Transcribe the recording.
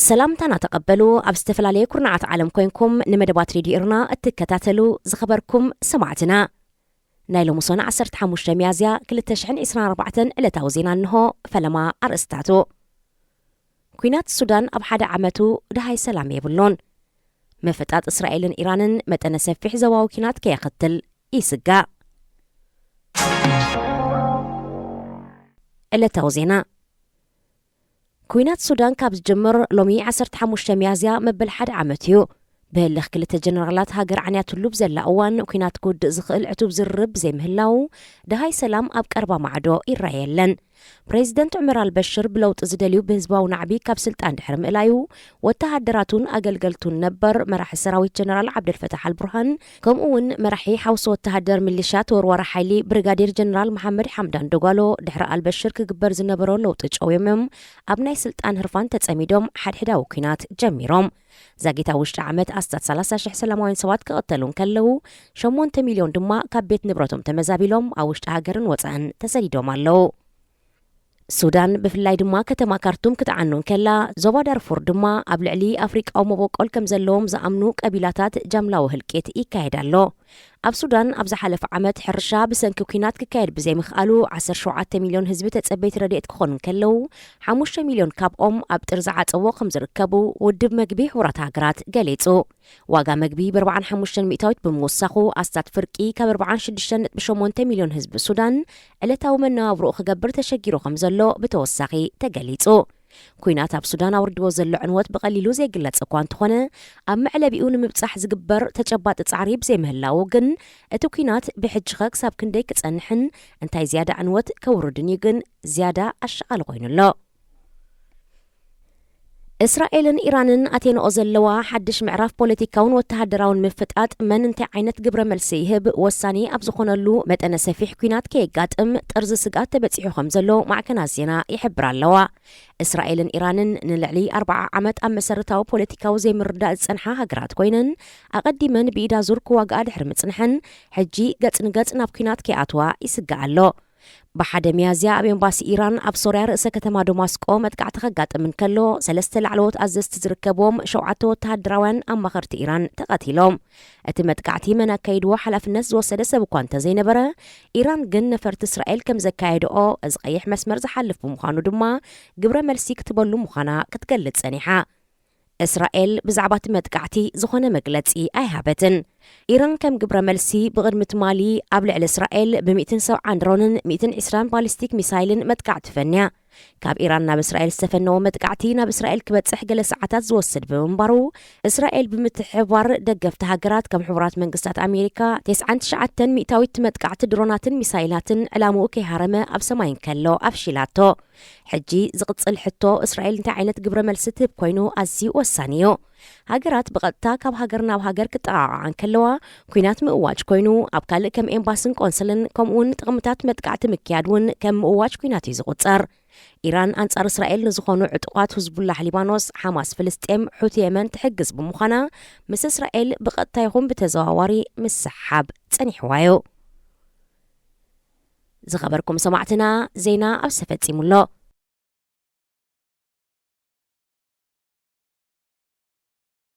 ሰላምታና ተቐበሉ። ኣብ ዝተፈላለየ ኩርናዓት ዓለም ኮይንኩም ንመደባት ሬድዮ ኢርና እትከታተሉ ዝኸበርኩም ሰማዕትና፣ ናይ ሎሚ ሰነ ዓሰርተ ሓሙሽተ ሚያዝያ ክልተ ሽሕን ዕስራን ኣርባዕተን ዕለታዊ ዜና እንሆ። ፈለማ ኣርእስታቱ። ኲናት ሱዳን ኣብ ሓደ ዓመቱ ደሃይ ሰላም የብሉን። ምፍጣጥ እስራኤልን ኢራንን መጠነ ሰፊሕ ዞባዊ ኲናት ከየኸትል ይስጋእ። ዕለታዊ ዜና። ኲናት ሱዳን ካብ ዝጅምር ሎሚ ዓሰርተ ሓሙሽተ ሚያዝያ መበል ሓደ ዓመት እዩ። ብህልኽ ክልተ ጀነራላት ሃገር ዓንያትሉ ብዘላ እዋን፣ ኲናት ክውድእ ዝኽእል ዕቱብ ዝርርብ ብዘይምህላው፣ ደሃይ ሰላም ኣብ ቀረባ ማዕዶ ይረኣየለን። ፕሬዚደንት ዑመር ኣልበሽር ብለውጢ ዝደልዩ ብህዝባዊ ናዕቢ ካብ ስልጣን ድሕሪ ምእላዩ፣ ወተሃደራቱን ኣገልገልቱን ነበር መራሒ ሰራዊት ጀነራል ዓብደልፈታሕ ኣልቡርሃን፣ ከምኡ እውን መራሒ ሓውሲ ወተሃደር ሚሊሻ ተወርዋሪ ሓይሊ ብሪጋዴር ጀነራል መሓመድ ሓምዳን ደጓሎ ድሕሪ ኣልበሽር ክግበር ዝነበሮ ለውጢ ጨውዮም እዮም ኣብ ናይ ስልጣን ህርፋን ተጸሚዶም ሓድሕዳዊ ኲናት ጀሚሮም። ዛጊት ኣብ ውሽጢ ዓመት ኣስታት ሰላሳ ሽሕ ሰላማውያን ሰባት ክቕተሉ እንከለዉ፣ ሸሞንተ ሚልዮን ድማ ካብ ቤት ንብረቶም ተመዛቢሎም ኣብ ውሽጢ ሃገርን ወጻእን ተሰዲዶም ኣለዉ። ሱዳን ብፍላይ ድማ ከተማ ካርቱም ክትዓኑ እንከላ፣ ዞባ ዳርፉር ድማ ኣብ ልዕሊ ኣፍሪቃዊ መበቆል ከም ዘለዎም ዝኣምኑ ቀቢላታት ጃምላዊ ህልቂት ይካየድ ኣሎ። ኣብ ሱዳን ኣብ ዝሓለፈ ዓመት ሕርሻ ብሰንኪ ኲናት ክካየድ ብዘይምኽኣሉ፣ ዓሰርተ ሸውዓተ ሚልዮን ህዝቢ ተጸበይቲ ረድኤት ክኾኑ እንከለዉ፣ ሓሙሽተ ሚልዮን ካብኦም ኣብ ጥርዚ ዓጸቦ ከም ዝርከቡ ውድብ መግቢ ሕቡራት ሃገራት ገሊጹ። ዋጋ መግቢ ብ ኣርባዓን ሓሙሽተን ሚእታዊት ብምውሳኹ፣ ኣስታት ፍርቂ ካብ ኣርባዓን ሽዱሽተን ነጥቢ ሸሞንተ ሚልዮን ህዝቢ ሱዳን ዕለታዊ መነባብሮኡ ክገብር ተሸጊሩ ከም ዘሎ ብተወሳኺ ተገሊጹ። ኲናት ኣብ ሱዳን ኣውሪድዎ ዘሎ ዕንወት ብቐሊሉ ዘይግለጽ እኳ እንተኾነ፣ ኣብ መዕለቢኡ ንምብጻሕ ዝግበር ተጨባጢ ጻዕሪ ብዘይምህላዉ ግን፣ እቲ ኲናት ብሕጂኸ ክሳብ ክንደይ ክጸንሕን እንታይ ዝያዳ ዕንወት ከውርድን እዩ ግን ዝያዳ ኣሻቓሊ ኮይኑ ኣሎ። እስራኤልን ኢራንን ኣቴንኦ ዘለዋ ሓድሽ ምዕራፍ ፖለቲካውን ወተሃደራውን ምፍጣጥ መን እንታይ ዓይነት ግብረ መልሲ ይህብ ወሳኒ ኣብ ዝኾነሉ፣ መጠነ ሰፊሕ ኲናት ከየጋጥም ጥርዚ ስግኣት ተበጺሑ ከም ዘሎ ማዕከናት ዜና ይሕብራ ኣለዋ። እስራኤልን ኢራንን ንልዕሊ ኣርብዓ ዓመት ኣብ መሰረታዊ ፖለቲካዊ ዘይምርዳእ ዝጸንሓ ሃገራት ኮይነን፣ ኣቐዲመን ብኢድ ኣዙር ክዋግኣ ድሕሪ ምጽንሐን፣ ሕጂ ገጽ ንገጽ ናብ ኲናት ከይኣትዋ ይስጋእ ኣሎ። ብሓደ ሚያዝያ ኣብ ኤምባሲ ኢራን ኣብ ሶርያ ርእሰ ከተማ ደማስቆ መጥቃዕቲ ከጋጥም እንከሎ፣ ሰለስተ ላዕለዎት ኣዘዝቲ ዝርከብዎም ሸውዓተ ወተሃደራውያን ኣማኸርቲ ኢራን ተቐቲሎም። እቲ መጥቃዕቲ መን ኣካይድዎ ሓላፍነት ዝወሰደ ሰብ እኳ እንተዘይነበረ፣ ኢራን ግን ነፈርቲ እስራኤል ከም ዘካየድኦ፣ እዚ ቀይሕ መስመር ዝሓልፍ ብምዃኑ ድማ ግብረ መልሲ ክትበሉ ምዃና ክትገልጽ ጸኒሓ። እስራኤል ብዛዕባ እቲ መጥቃዕቲ ዝኾነ መግለጺ ኣይሃበትን። ኢራን ከም ግብረ መልሲ ብቕድሚ ትማሊ ኣብ ልዕሊ እስራኤል ብ ሚእትን ሰብዓን ድሮንን ሚእትን ዕስራን ባሊስቲክ ሚሳይልን መጥቃዕቲ ፈንያ። ካብ ኢራን ናብ እስራኤል ዝተፈነወ መጥቃዕቲ ናብ እስራኤል ክበጽሕ ገለ ሰዓታት ዝወስድ ብምንባሩ፣ እስራኤል ብምትሕብባር ደገፍቲ ሃገራት ከም ሕቡራት መንግስታት ኣሜሪካ፣ ተስዓን ትሽዓተን ሚእታዊት መጥቃዕቲ ድሮናትን ሚሳይላትን ዕላምኡ ከይሃረመ ኣብ ሰማይ እንከሎ ኣፍሺላቶ። ሕጂ ዝቕጽል ሕቶ፣ እስራኤል እንታይ ዓይነት ግብረ መልሲ ትህብ ኮይኑ ኣዝዩ ወሳኒ እዩ። ሃገራት ብቐጥታ ካብ ሃገር ናብ ሃገር ክጠቓቕዓ እንከለዋ፣ ኲናት ምእዋጅ ኮይኑ፣ ኣብ ካልእ ከም ኤምባስን ቆንስልን፣ ከምኡውን ጥቕምታት መጥቃዕቲ ምክያድ እውን ከም ምእዋጅ ኲናት እዩ ዝቑጸር። ኢራን ኣንጻር እስራኤል ንዝኾኑ ዕጡቓት፣ ህዝቡላህ ሊባኖስ፣ ሓማስ ፍልስጤም፣ ሑቲ የመን ትሕግዝ ብምዃና፣ ምስ እስራኤል ብቐጥታ ይኹን ብተዘዋዋሪ ምስሓብ ጸኒሕዋ እዩ። ዝኸበርኩም ሰማዕትና፣ ዜና ኣብዚ ተፈጺሙ ኣሎ።